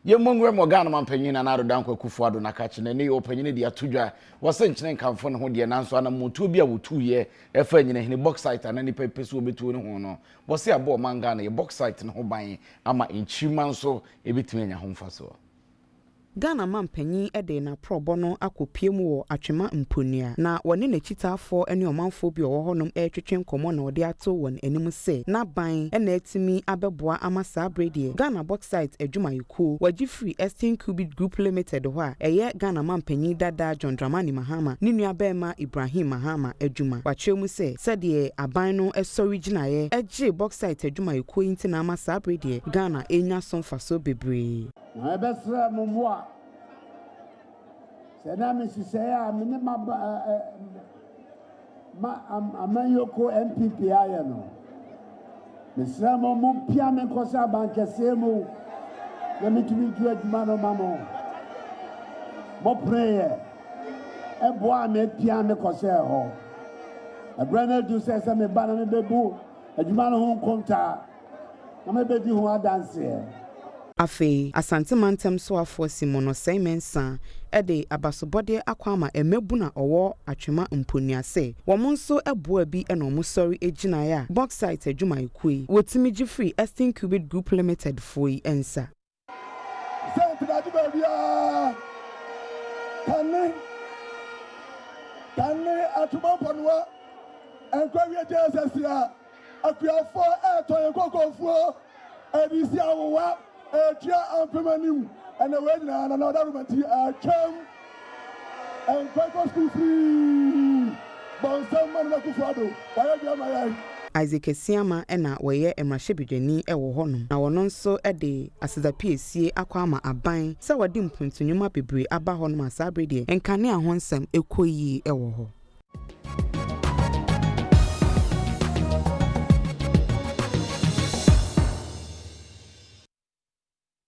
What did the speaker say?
Yɛmmɔ nwura mu wɔ Ghana manpanyin Nana Addo Dankwa Akufo-Addo n'akakye na ɛnnɛ yi ɔpanyin de ato dwa wɔ sɛ nkyene nkamfo ne ho deɛ nanso anammɔntuo bi a wɔtuiɛ ɛfa anyinahini bauxite a na nnipa pɛ sɛ wɔbɛtuo ne ho no wɔse abɔ ɔman Ghana yɛ bauxite no ho ban ama nkyirimma nso ɛbɛtumi anya ho mfasoɔ. Ghana mampanyin de n'aporɔbɔ no akɔpue mu wɔ Atwema Mponua, na wɔne n'akyitaafoɔ ne ɔmanfoɔ bi a wɔwɔ hɔnom retwetwe nkɔmmɔ na ɔde ato wɔn anim sɛ n'aban na atumi abɛboa ama saa berɛ deɛ Ghana Bauxite Adwumayɛkuo wɔagye firi Eastern Cubic Group Limited hɔ a ɛyɛ Ghana mampanyin dada John Dramani Mahama ne nuabarima Ibrahim Mahama adwuma. Wakyerɛ mu sɛ sɛdeɛ aban no sɔre gyinaeɛ gyee Bauxite Adwumayɛkuo yi nti na ama saa berɛ deɛ Ghana renya so mfasoɔ bebree. Na yɛbɛsrɛ mo mmoa sɛ na me nhyehyɛeɛ a me ne ma ma amanyɔkuo NPP ayɛ no, mesrɛ mo mompia me nkɔhyɛ abankɛseɛ mu na metumi ntu adwuma no ma mo. Mopeneeɛ, ɛboaa me pia me kɔhyɛɛ hɔ. Ɛberɛ no adu sɛ sɛ meba na mebɛbu adwuma no ho nkontaa na mebɛdi ho adanseɛ. Afei, Asante Mantam soafoɔ Simon Osei Mensah de abasobɔdeɛ akɔ ama mmabunu a ɔwɔ Atwema Mponua sɛ wɔn nso boa bi na wɔsɔre gyinaeɛ a bauxite adwumayɛkuo yi wɔtumi gye firi Eastern Cubic Group Limited foɔ yi nsa. Sɛ ntenagye baabiara kane kane Atwema Mponua nkɔ awie JSS a akuafoɔ ɛretɔn yɛn kokofuo ɛde si awowa ɛtua ampem anim ɛna wei nyinaa na ɔda roma nti atwam nkɔ sukuu free bɔnsɛm ma Nana Akufo-Addo wayɛ bi ama yɛn. Isaac Asiama na wɔyɛ mmarahyɛbadwani wɔ hɔnom na wɔno nso de asedapiesie akɔ ama aban sɛ wɔde mpuntunwuma bebree aba hɔnom a saa bere deɛ nkanea ho nsɛm ɛkɔ yie wɔ hɔ.